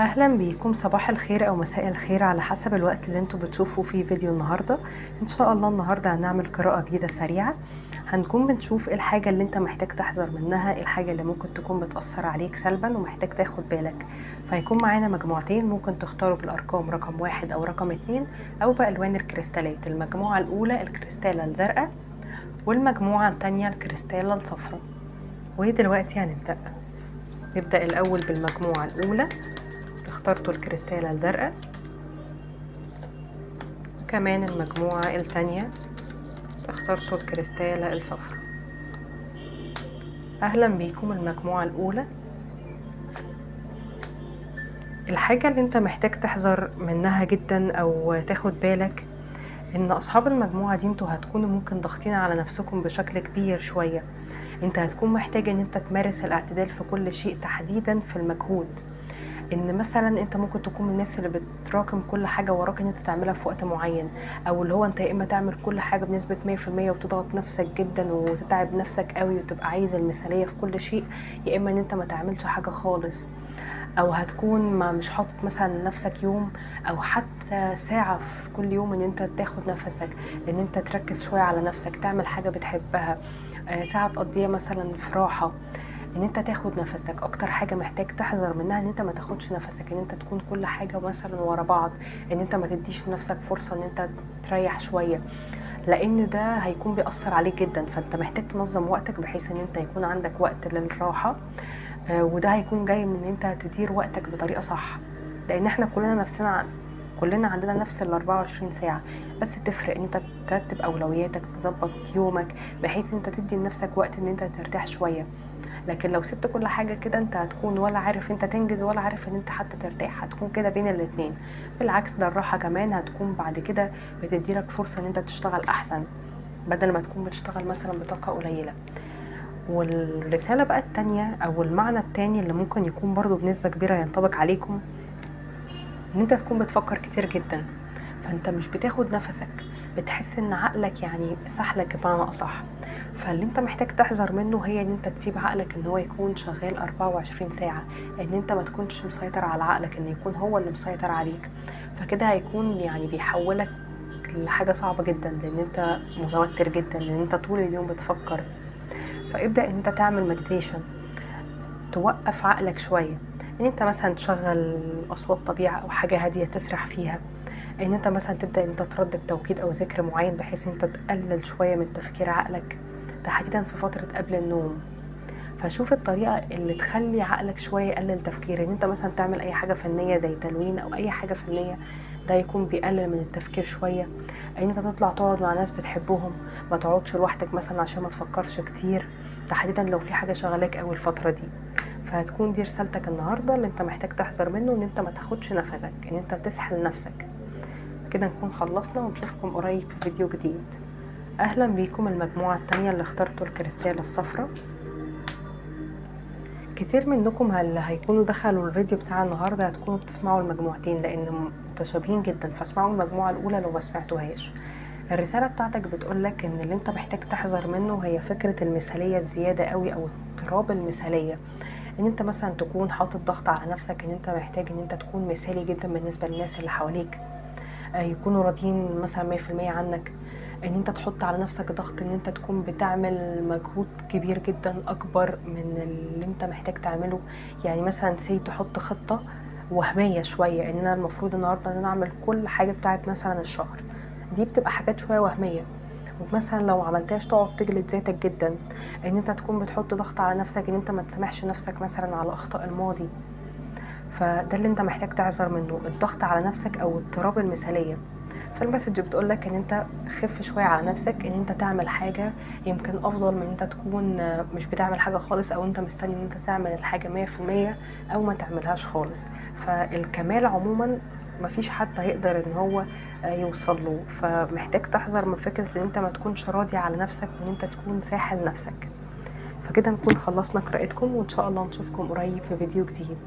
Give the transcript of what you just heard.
اهلا بيكم، صباح الخير او مساء الخير على حسب الوقت اللي انتوا بتشوفوا فيه فيديو النهارده. ان شاء الله النهارده هنعمل قراءة جديدة سريعة، هنكون بنشوف ايه الحاجة اللي انت محتاج تحذر منها، ايه الحاجة اللي ممكن تكون بتأثر عليك سلبا ومحتاج تاخد بالك. فهيكون معانا مجموعتين، ممكن تختاروا بالارقام رقم 1 او رقم 2 او بالوان الكريستالات. المجموعة الاولى الكريستالة الزرقاء والمجموعة التانية الكريستالة الصفراء. ودلوقتي نبدأ الاول بالمجموعة الاولى. اخترتوا الكريستالة الزرقاء، وكمان المجموعة التانية اخترتوا الكريستالة الصفراء. اهلا بيكم. المجموعة الاولى، الحاجة اللي انت محتاج تحذر منها جدا او تاخد بالك ان اصحاب المجموعة دي انتوا هتكونوا ممكن ضاغطين على نفسكم بشكل كبير شوية. انت هتكون محتاج ان انت تمارس الاعتدال في كل شيء، تحديدا في المجهود. ان مثلا انت ممكن تكون من الناس اللي بتراكم كل حاجة وراك ان انت تعملها في وقت معين، او اللي هو انت يا اما تعمل كل حاجة بنسبة 100% وتضغط نفسك جدا وتتعب نفسك قوي وتبقى عايز المثالية في كل شيء، يا اما ان انت ما تعملش حاجة خالص، او هتكون ما مش حاطط مثلا لنفسك يوم او حتى ساعة في كل يوم ان انت تاخد نفسك، ان انت تركز شوية على نفسك، تعمل حاجة بتحبها، ساعة تقضيها مثلا في راحة، ان انت تاخد نفسك. اكتر حاجة محتاج تحذر منها ان انت ما تاخدش نفسك، ان انت تكون كل حاجة مثلا ورا بعض، ان انت ما تديش لنفسك فرصة ان انت تريح شوية، لان ده هيكون بيأثر عليك جدا. فانت محتاج تنظم وقتك بحيث ان انت يكون عندك وقت للراحة، وده هيكون جاي من ان انت تدير وقتك بطريقة صح، لان احنا كلنا عندنا نفس ال 24 ساعة، بس تفرق ان انت ترتب اولوياتك، تظبط يومك بحيث ان انت تدي لنفسك وقت ان انت ترتاح شوية. لكن لو سبت كل حاجة كده انت هتكون ولا عارف انت تنجز ولا عارف ان انت حتى ترتاح، هتكون كده بين الاتنين. بالعكس ده الراحة كمان هتكون بعد كده بتديلك فرصة ان انت تشتغل احسن، بدل ما تكون بتشتغل مثلا بطاقة قليلة. والرسالة بقى التانية او المعنى التاني اللي ممكن يكون برضو بنسبة كبيرة ينطبق عليكم، ان انت تكون بتفكر كتير جدا، فانت مش بتاخد نفسك، بتحس ان عقلك يعني سحلك بمعنى اصح. فاللي انت محتاج تحذر منه هي ان انت تسيب عقلك ان هو يكون شغال 24 ساعة، ان انت ما تكونش مسيطر على عقلك، ان يكون هو اللي مسيطر عليك. فكده هيكون يعني بيحولك لحاجة صعبة جدا، لان انت متوتر جدا، لان انت طول اليوم بتفكر. فابدأ ان انت تعمل meditation، توقف عقلك شوية، ان انت مثلا تشغل اصوات طبيعة او حاجة هادية تسرح فيها، ان انت مثلا تبدأ ان انت تردد توكيد او ذكر معين بحيث ان انت تقلل شوية من تفكير عقلك، تحديدا في فترة قبل النوم. فشوف الطريقة اللي تخلي عقلك شوية يقلل تفكير، ان انت مثلا تعمل اي حاجة فنية زي تلوين او اي حاجة فنية، ده يكون بيقلل من التفكير شوية. ان انت تطلع تقعد مع ناس بتحبهم، ما تقعدش لوحدك مثلا عشان ما تفكرش كتير، تحديدا لو في حاجة شغلاك قوي الفترة دي. فهتكون دي رسالتك النهاردة اللي انت محتاج تحذر منه، ان انت ما تاخدش نفسك، ان انت تسحل نفسك. كده نكون خلصنا، ونشوفكم قريب في فيديو جديد. اهلا بيكم. المجموعة التانية اللي اخترتوا الكريستالة الصفراء. كتير منكم اللي هيكونوا دخلوا الفيديو بتاع النهاردة هتكونوا بتسمعوا المجموعتين لان متشابهين جدا، فاسمعوا المجموعة الاولى لو ما سمعتوهاش. الرسالة بتاعتك بتقولك ان اللي انت محتاج تحذر منه هي فكرة المثالية الزيادة قوي او اضطراب المثالية، ان انت مثلا تكون حاطط ضغط على نفسك، ان انت محتاج ان انت تكون مثالي جدا بالنسبة للناس اللي حواليك، يكونوا راضيين مثلا 100% عنك، ان انت تحط على نفسك ضغط ان انت تكون بتعمل مجهود كبير جدا اكبر من اللي انت محتاج تعمله. يعني مثلا تحط خطة وهمية شوية ان انا المفروض النهاردة ان انا اعمل كل حاجة بتاعت مثلا الشهر، دي بتبقى حاجات شوية وهمية، ومثلا لو عملتهاش تقعد تجلد ذاتك جدا. ان انت تكون بتحط ضغط على نفسك ان انت ما تسامحش نفسك مثلا على اخطاء الماضي، فده اللي انت محتاج تعذر منه، الضغط على نفسك او اضطراب المثالية. فال message بتقولك ان انت خف شوية على نفسك، ان انت تعمل حاجة يمكن افضل من ان انت تكون مش بتعمل حاجة خالص، او انت مستني ان انت تعمل الحاجة 100% او ما تعملهاش خالص. فالكمال عموما مفيش حد هيقدر ان هو يوصل له، فمحتاج تحذر من فكرة ان انت ما تكونش راضي على نفسك وان انت تكون ساحل نفسك. فكده نكون خلصنا قراءتكم، وان شاء الله نشوفكم قريب في فيديو جديد.